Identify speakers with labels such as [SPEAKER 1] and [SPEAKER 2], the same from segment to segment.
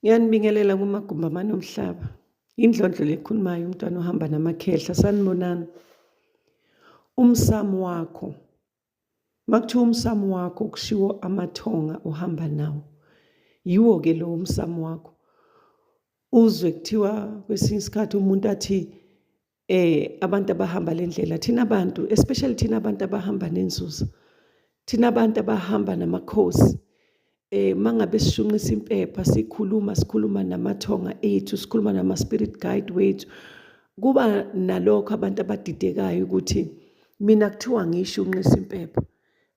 [SPEAKER 1] Ngiyanibingelela kumagumbi amane omhlaba. Indlondlo lekhulumayo umntwana ohamba namakhehla sanibonani. Umsamo wakho. Makuthiwa umsamo wakho kushiwo amathonga ohamba nawo. Yiwo-ke lowo umsamo wakho. Uzwe kuthiwa kwesinye isikhathi umuntu athi abantu abahamba le ndlela thina bantu especially thina abantu abahamba nenzuzo thina abantu abahamba namakhosi mangabe sishunqisa impepha sikhuluma sikhuluma namathonga ethu sikhuluma nama spirit guide wethu kuba nalokho abantu abadidekayo ukuthi mina kuthiwa ngiyishunqisa impepha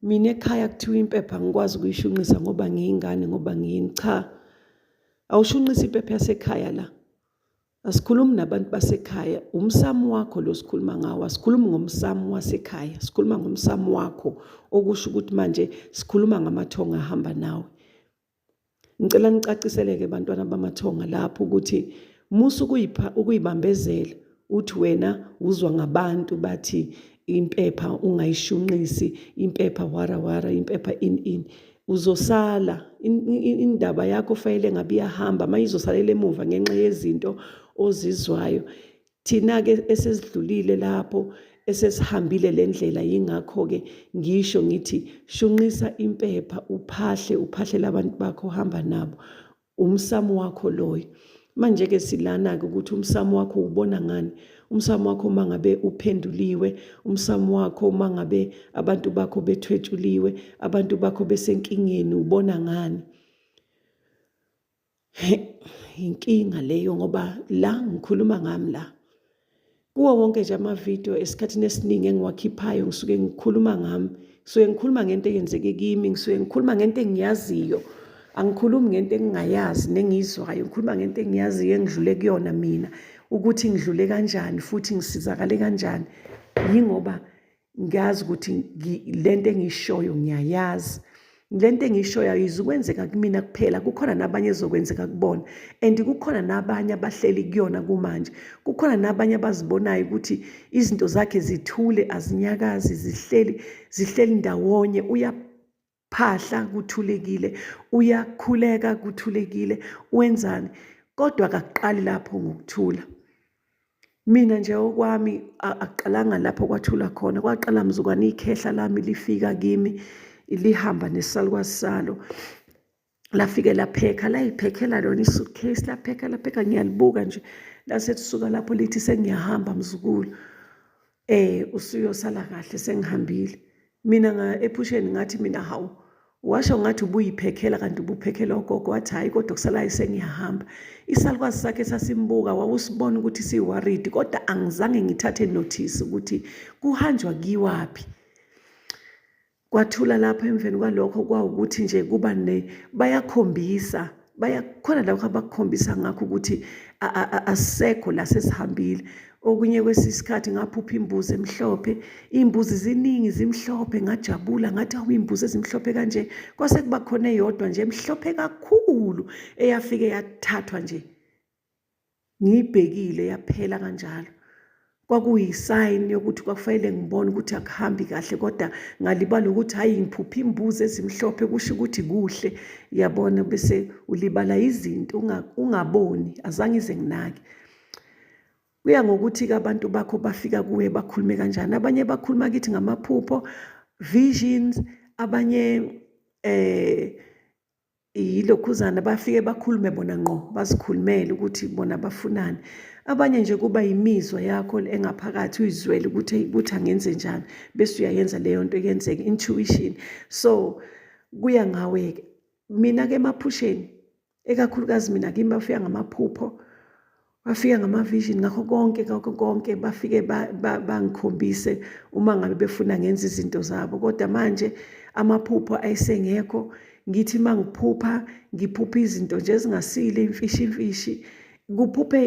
[SPEAKER 1] mina ekhaya kuthiwa impepha ngikwazi ukuyishunqisa ngoba ngiyingane ngoba ngiyini cha awushunqisa impepha yasekhaya la Asikhulumi nabantu basekhaya, umsamo wakho lo sikhuluma ngawo, asikhulumi ngomsamo wasekhaya, sikhuluma ngomsamo wakho, okusho ukuthi manje sikhuluma ngamathonga ahamba nawe. Ngicela nicaciseleke bantwana bamathonga lapho ukuthi musa ukuyipha ukuyibambezela uthi wena uzwa ngabantu bathi impepha ungayishunqisi impepha wara wara impepha in in uzosala indaba yakho fanele ngabe iyahamba manje izosalela emuva ngenxa yezinto ozizwayo thina-ke esesidlulile lapho esesihambile le ndlela yingakho-ke ngisho ngithi shunqisa impepha uphahle uphahlele abantu bakho ohamba nabo Umsamo wakho loyo. Manje-ke silana-ke ukuthi umsamo wakho ubona ngani. Umsamo wakho uma ngabe uphenduliwe, umsamo wakho uma ngabe abantu bakho bethwetshuliwe, abantu bakho besenkingeni ubona ngani. Inkinga leyo ngoba la ngikhuluma ngami la. Kuwo wonke nje amavidiyo esikhathini esiningi engiwakhiphayo ngisuke ngikhuluma ngami, ngisuke ngikhuluma ngento eyenzeke kimi, ngisuke ngikhuluma ngento engiyaziyo. Angikhulumi ngento engingayazi nengiyizwayo, ngikhuluma ngento engiyaziyo engidlule kuyona mina ukuthi ngidlule kanjani futhi ngisizakale kanjani. Yingoba ngiyazi ukuthi lento engiyishoyo ngiyayazi lento engiyishoyo ayizukwenzeka kumina kuphela kukhona nabanye ezokwenzeka kubona and kukhona nabanye abahleli kuyona kumanje kukhona nabanye abazibonayo ukuthi izinto zakhe zithule azinyakazi zihleli zihleli ndawonye uya phahla kuthulekile uyakhuleka kuthulekile wenzani kodwa akakuqali lapho ngokuthula mina nje okwami akuqalanga lapho kwathula khona kwaqala mzukwane ikhehla lami lifika kimi lihamba nesalukwazi salo lafike laphekha layiphekhela lona i-suitcase laphekha laphekha ngiyalibuka nje lase lisuka lapho lithi sengiyahamba mzukulu usuyosala kahle sengihambile mina nga ephusheni ngathi mina hawu washo ngathi ubuyiphekhela kanti ubuphekhela ugogo wathi hhayi kodwa kusalayo sengiyahamba isalukwazi sakhe sasimbuka wawusibona ukuthi si-worried kodwa angizange ngithathe notice ukuthi kuhanjwa kiwaphi Kwathula lapho emveni kwalokho kwawukuthi nje kuba ne bayakhombisa bayakhona lokho abakukhombisa ngakho ukuthi asisekho la sesihambile okunye kwesisikhathi ngaphupha imbuzi emhlophe iy'mbuzi ziningi zimhlophe ngajabula ngathi awu iy'mbuzi ezimhlophe kanje kwase kuba khona eyodwa nje emhlophe kakhulu eyafike yathathwa nje Ngiyibhekile yaphela kanjalo. Kwakuyi-sign yokuthi kwakufanele ngibone ukuthi akuhambi kahle kodwa ngalibala ukuthi hhayi ngiphuphe imbuzi ezimhlophe kusho ukuthi kuhle yabona bese ulibala izinto ungaboni azange ize nginake. Kuya ngokuthi-ke abantu bakho bafika kuwe bakhulume kanjani. Abanye bakhuluma kithi ngamaphupho, visions, abanye yilokhuzana bafike bakhulume bona ngqo bazikhulumele ukuthi bona bafunani abanye nje kuba yimizwa yakho engaphakathi uyizwele ukuthi ukuthi angenze njani bese uyayenza leyo nto yenzeke intuition so kuya ngawe-ke mina-ke emaphusheni ekakhulukazi mina kimi bafika ngamaphupho Bafika ngama-vision ngakho konke ngakho konke bafike bangikhombise uma ngabe befuna ngenza izinto zabo kodwa manje amaphupho ayesengekho ngithi uma ngiphupha ngiphupha izinto nje ezingasile imfishi imfishi kuphuphe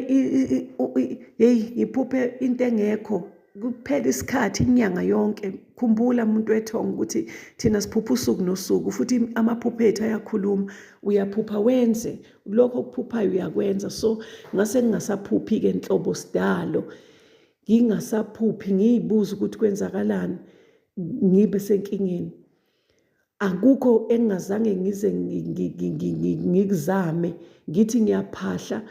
[SPEAKER 1] yeyi ngiphuphe into engekho kuphela isikhathi inyanga yonke khumbula umuntu wethongo ukuthi thina siphupha usuku nosuku futhi amaphupho ethu ayakhuluma uyaphupha wenze lokho okuphuphayo uyakwenza so ngase ngingasaphuphi-ke nhlobo sidalo ngingasaphuphi ngiyibuza ukuthi kwenzakalani ngibe senkingeni. Akukho engingazange ngize ngikuzame, ngithi ngiyaphahla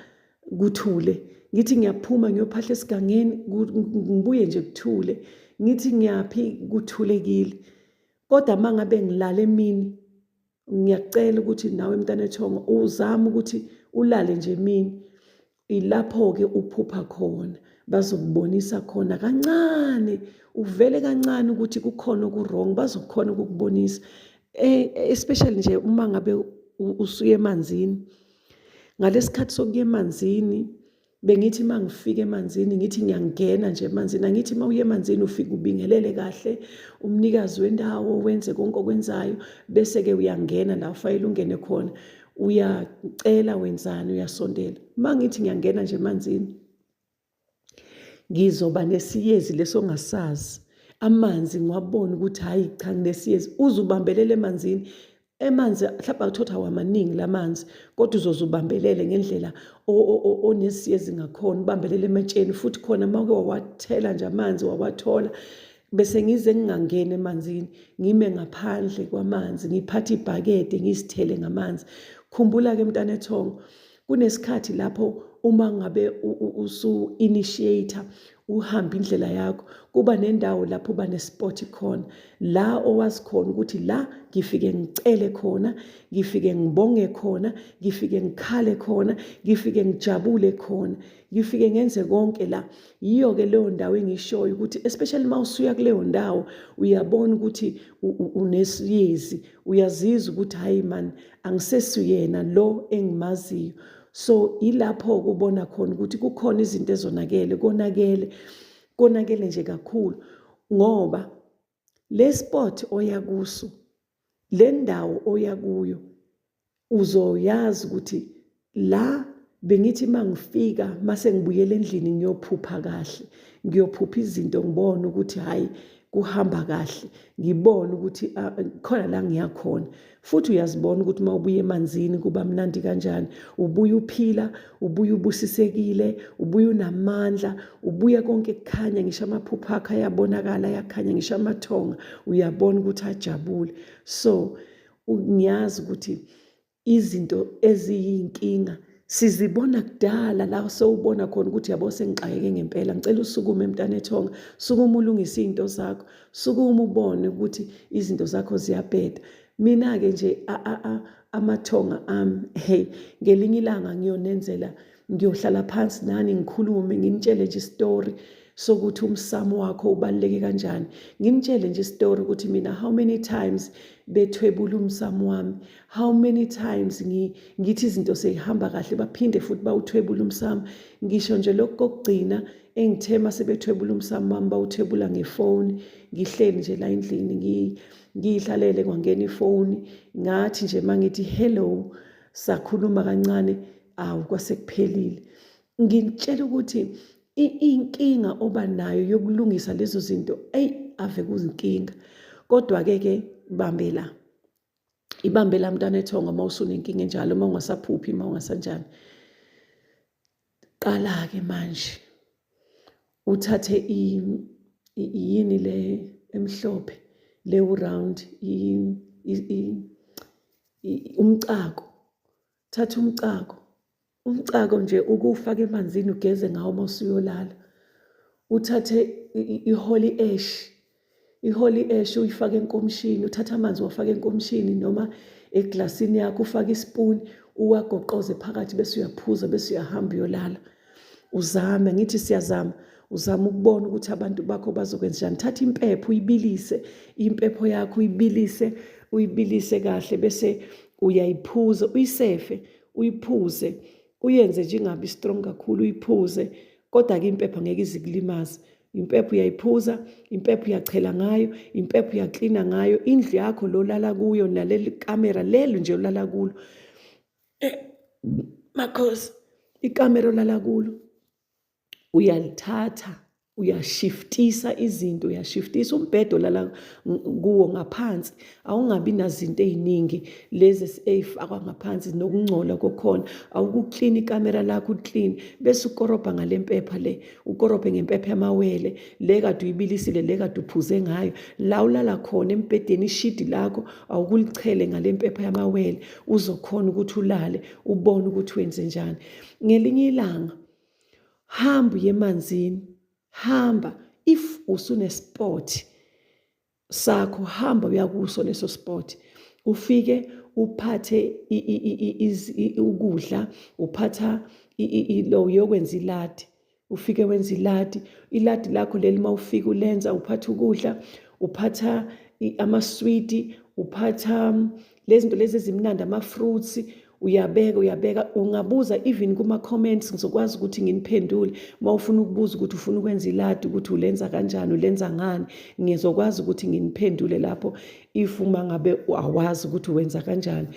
[SPEAKER 1] kuthule, ngithi ngiyaphuma ngiyophahla esigangeni ngibuye nje kuthule, ngithi ngiyaphi kuthulekile. Kodwa uma ngabe ngilala emini, ngiyakucela ukuthi nawe mntanethongo uzame ukuthi ulale nje emini. Ilapho-ke uphupha khona, bazokubonisa khona kancane, uvele kancane ukuthi kukhona oku-wrong, bazokhona ukukubonisa. Eh, especially nje uma ngabe usuya emanzini. Ngalesikhathi sokuya emanzini, bengithi uma ngifika emanzini ngithi ngiyangena nje emanzini. Angithi uma uya emanzini ufike ubingelele kahle umnikazi wendawo, wenze konke okwenzayo, bese-ke uyangena la ufanele ungene khona. Uyacela wenzani uyasondela. Uma ngithi ngiyangena nje emanzini ngizoba nesiyezi leso ongasazi. Amanzi ngiwabone ukuthi hhayi cha nginesiyezi. Uze ubambelele emanzini. Emanzi mhlawumbe awuthotha awamaningi la manzi kodwa uzoze ubambelele ngendlela onesiyezi ngakhona, ubambelele ematsheni futhi khona uma uke wawathela nje amanzi wawathola Bese ngize ngingangeni emanzini, ngime ngaphandle kwamanzi, ngiphathe ibhakede ngizithele ngamanzi. Khumbula-ke mntanethongo, kunesikhathi lapho uma ngabe usu-initiate-a uhambe indlela yakho, kuba nendawo lapho uba ne-spot khona, la owazi khona ukuthi la ngifike ngicele khona, ngifike ngibonge khona, ngifike ngikhale khona, ngifike ngijabule khona. Ngifike ngenze konke la. Yiyo-ke leyo ndawo engishoyo ukuthi especially uma usuya kuleyo ndawo uyabona ukuthi unesiyezi, uyazizwa ukuthi hhayi man angisesuyena lo engimaziyo. So ilapho-ke ubona khona ukuthi kukhona izinto ezonakele, konakele, konakele nje kakhulu ngoba le spot oya kuso, le ndawo oya kuyo uzoyazi ukuthi la bengithi uma ngifika mase ngibuyela endlini ngiyophupha kahle, ngiyophupha izinto ngibone ukuthi hhayi kuhamba kahle, ngibone ukuthi ah, khona la ngiya khona. Futhi uyazibona ukuthi uma ubuya emanzini kuba mnandi kanjani, ubuya uphila, ubuya ubusisekile, ubuya unamandla, ubuya konke kukhanya, ngisho amaphupho akho ayabonakala ayakhanya, ngisho amathonga uyabona ukuthi ajabule. So ngiyazi ukuthi izinto eziyinkinga sizibona kudala la sewubona khona ukuthi yabo sengixakeke ngempela. Ngicela usukume mntanethonga, sukuma ulungise izinto zakho, sukuma ubone ukuthi izinto zakho ziyabheda. Mina-ke nje amathonga ami, hey, ngelinye ilanga ngiyonenzela, ngiyohlala phansi nani ngikhulume, nginitshele nje isitori sokuthi umsamo wakho ubaluleke kanjani. Nginitshele nje isitori ukuthi mina how many times bethwebula umsamo wami, how many times ngithi izinto seyihamba kahle baphinde futhi bawuthwebula umsamo. Ngisho nje lokhu kokugcina engithe uma sebethwebula umsamo wami bawuthwebula ngefoni, ngihleli nje la endlini ngiyihlalele kwangena ifoni, ngathi nje uma ngithi hello sakhuluma kancane, awu kwase kuphelile. Ngitshela ukuthi inkinga oba nayo yokulungisa lezo zinto, eyi ave kuzinkinga. Kodwa-ke ke bambe la, ibambe la mntanethongo uma usunenkinga enjalo, uma ungasaphuphi, uma ungasanjani. Qala-ke manje uthathe yini le emhlophe le u-round, umcako. Thatha umcako, umcako nje ukuwufake emanzini ugeze ngawo uma usuyolala. Uthathe i-holy ash, i-holy ash uyifake enkomishini, uthathe amanzi uwafake enkomishini noma eglasini yakho ufake isipuni uwagoqoze phakathi bese uyaphuza bese uyahamba uyolala. Uzame, ngithi siyazama, uzama ukubona ukuthi abantu bakho bazokwenzenjani. Thatha impepho uyibilise, impepho yakho uyibilise, uyibilise kahle bese uyayiphuza, uyisefe, uyiphuze, uyenze nje ingabi strong kakhulu, uyiphuze. Kodwa-ke impepho angeke ize ikulimaze. Impepho uyayiphuza, impepho uyachela ngayo, impepho uyaklina ngayo, indlu yakho lo lala kuyo naleli kamera leli nje olala kulo. Eh, makhosi, ikamera olala kulo uyalithatha. Uyashiftisa izinto, uyashiftisa umbhedo olala kuwo ngaphansi, awungabi nazinto ey'ningi lezi ey'fakwa ngaphansi nokungcola kokhona. Awukuklini ikamera lakho uklini, bese ukorobha ngale mpepha le, ukorobhe ngempepha yamawele le kade uyibilisile, le kade uphuze ngayo. La ulala khona embhedeni, ishidi lakho awukulichele ngale mpepha yamawele, uzokhona ukuthi ulale ubone ukuthi wenze njani. Ngelinye ilanga hamba uye emanzini, hamba if usune-spot sakho, hamba uyakuso leso spot, ufike uphathe ukudla, uphatha lo uyokwenza iladi, ufike wenza iladi, iladi lakho leli uma ufika ulenza, uphatha ukudla, uphatha amaswidi, uphatha lezi zinto lezi ezimnandi, ama-fruits, uyabeka, uyabeka. Ungabuza even kuma-comments, ngizokwazi ukuthi nginiphendule uma ufuna ukubuza ukuthi ufuna ukwenza iladi, ukuthi ulenza kanjani, ulenza ngani. Ngizokwazi ukuthi nginiphendule lapho if uma ngabe awazi ukuthi uwenza kanjani.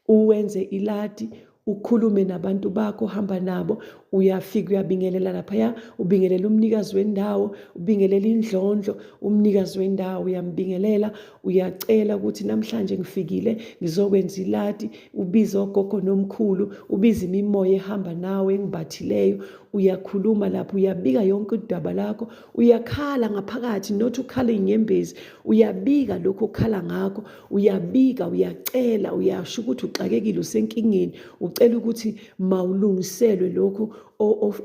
[SPEAKER 1] Uwenze iladi, ukhulume nabantu bakho, hamba nabo, uyafika uyabingelela laphaya, ubingelela umnikazi wendawo, ubingelela indlondlo, umnikazi wendawo uyambingelela, uyacela ukuthi namhlanje ngifikile ngizokwenza iladi, ubiza ogogo nomkhulu, ubiza imimoya ehamba nawe engibathileyo, uyakhuluma lapho, uyabika yonke udaba lakho, uyakhala ngaphakathi, not ukhala inyembezi, uyabika lokho okhala ngakho, uyabika, uyacela, uyasho ukuthi uxakekile, usenkingeni, ucela ukuthi mawulungiselwe lokho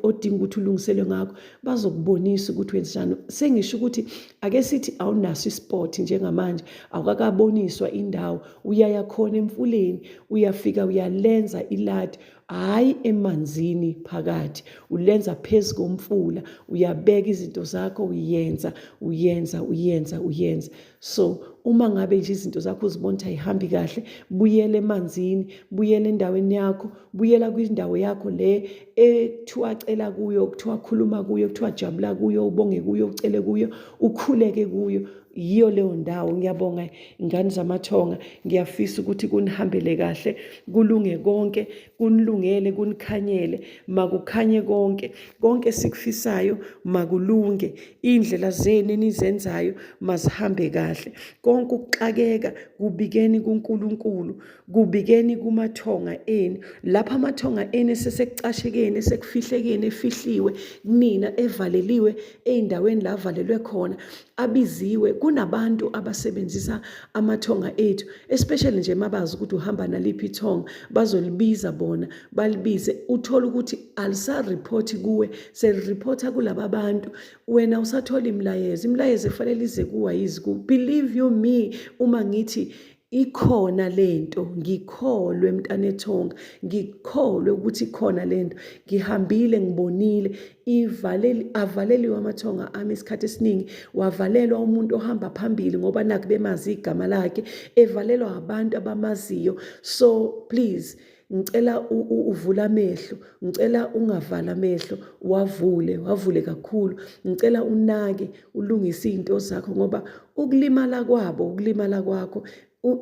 [SPEAKER 1] odinga ukuthi ulungiselwe ngakho, bazokubonisa ukuthi wenzani. Sengisho ukuthi ake sithi awunaso ispot njengamanje, awukakaboniswa indawo, uyaya khona emfuleni, uyafika uyalenza iladi, hhayi emanzini phakathi, ulenza phezu komfula, uyabeka izinto zakho, uyenza, uyenza, uyenza, uyenza. So uma ngabe nje izinto zakho uzibona ukuthi ayihambi kahle, buyela emanzini, buyela endaweni yakho, buyela kwindawo yakho le ekuthiwa cela kuyo, kuthiwa khuluma kuyo, kuthiwa jabula kuyo, ubonge kuyo, ucele kuyo, ukhuleke kuyo. Yiyo leyo ndawo. Ngiyabonga ingane zamathonga, ngiyafisa ukuthi kunihambele kahle, kulunge konke, kunilungele, kunikhanyele, makukhanye konke, konke esikufisayo makulunge, iy'ndlela zenu enizenzayo mazihambe kahle, konke ukuxakeka kubikeni kuNkulunkulu, kubikeni kumathonga enu. Lapho amathonga enu esesekucashekeni, esekufihlekeni, efihliwe kunina, evaleliwe ey'ndaweni la avalelwe khona, abiziwe. Kunabantu abasebenzisa amathonga ethu, especially nje mabazi ukuthi uhamba naliphi ithonga, bazolibiza bona, balibize, uthole ukuthi alisariphothi kuwe, seliriphotha kulaba bantu. Wena usathola imilayezo, imilayezo efanele ize kuwe ayizi kuwe. Believe you me uma ngithi ikhona lento, ngikholwe mntanethonga, ngikholwe ukuthi ikhona lento. Ngihambile, ngibonile, ivaleli, avaleliwe amathonga ami isikhathi esiningi, wavalelwa umuntu ohamba phambili ngoba nakhu bemazi igama lakhe, evalelwa abantu abamaziyo. So please, ngicela uvule amehlo, ngicela ungavala amehlo, wavule, wavule kakhulu. Ngicela unake, ulungise izinto zakho, ngoba ukulimala kwabo, ukulimala kwakho,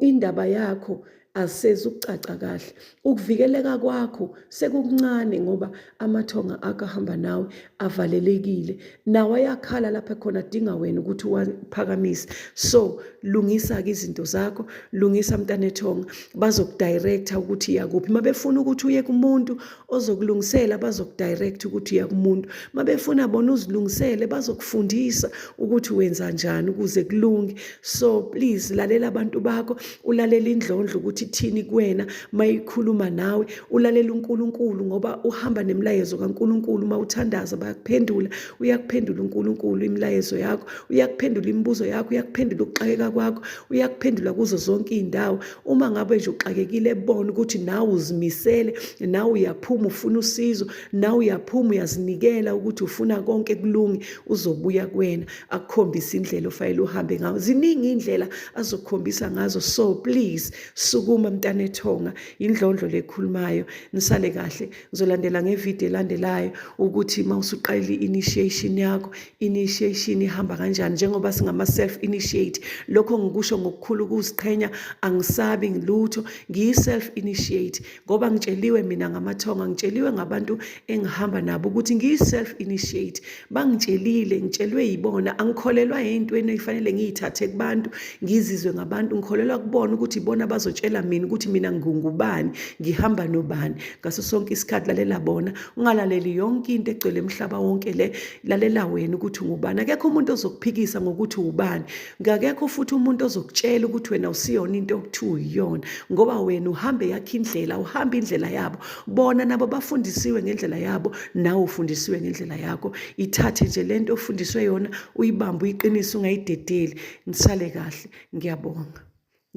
[SPEAKER 1] indaba yakho asezi ukucaca kahle, ukuvikeleka kwakho sekukuncane ngoba amathonga akho ahamba nawe avalelekile, nawo ayakhala lapha khona, adinga wena ukuthi uwaphakamise. So lungisa-ke izinto zakho, lungisa mntanethonga, bazokudirecta ukuthi iya kuphi. Uma befuna ukuthi uye kumuntu ozokulungisela, bazokudirecta ukuthi uya kumuntu. Uma befuna bona uzilungisele, bazokufundisa ukuthi wenza njani ukuze kulunge. So please, lalela abantu bakho, ulalela indlondlo ukuthi ithini kuwena mayikhuluma nawe, ulalela uNkulunkulu ngoba uhamba nemilayezo kaNkulunkulu. Uma uthandaza bayakuphendula, uyakuphendula uNkulunkulu imilayezo yakho, uyakuphendula imibuzo yakho, uyakuphendula ukuxakeka kwakho, uyakuphendula kuzo zonke iy'ndawo. Uma ngabe nje uxakekile, bona ukuthi nawe uzimisele, nawe uyaphuma ufuna usizo, nawe uyaphuma uyazinikela ukuthi ufuna konke kulunge, uzobuya kuwena akukhombise indlela ofanele uhambe ngayo. Ziningi iy'ndlela azokukhombisa ngazo. So please, sukuma. Sukuma mntanethonga, indlondlo lekhulumayo. Nisale kahle, ngizolandela ngevideo elandelayo ukuthi uma usuqalile i-initiation yakho, initiation ihamba kanjani njengoba singama self initiate. Lokho ngikusho ngokukhulu ukuziqhenya, angisabi ngilutho, ngiyi self initiate ngoba ngitsheliwe mina ngamathonga, ngitsheliwe ngabantu engihamba nabo ukuthi ngiyi self initiate. Bangitshelile, ngitshelwe yibona, angikholelwa ey'ntweni eyifanele ngiyithathe kubantu, ngizizwe ngabantu, ngikholelwa kubona ukuthi ibona bazotshela mina ukuthi mina ngingubani, ngihamba nobani. Ngaso sonke isikhathi lalela bona, ungalaleli yonke into egcwele emhlaba wonke le, lalela wena ukuthi ungubani. Akekho umuntu ozokuphikisa ngokuthi uwubani, ngakekho futhi umuntu ozokutshela ukuthi wena usiyona into okuthiwa uyiyona, ngoba wena uhambe yakho indlela, uhambe indlela yabo. Bona nabo bafundisiwe ngendlela yabo, nawe ufundisiwe ngendlela yakho. Ithathe nje lento ofundiswe yona, uyibambe uyiqinise, ungayidedeli. Nisale kahle, ngiyabonga.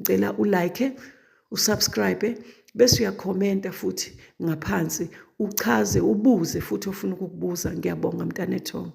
[SPEAKER 1] Ngicela ulike, usubscribe, bese uyakhomenta futhi ngaphansi, uchaze, ubuze futhi ofuna ukukubuza. Ngiyabonga mntanethonga.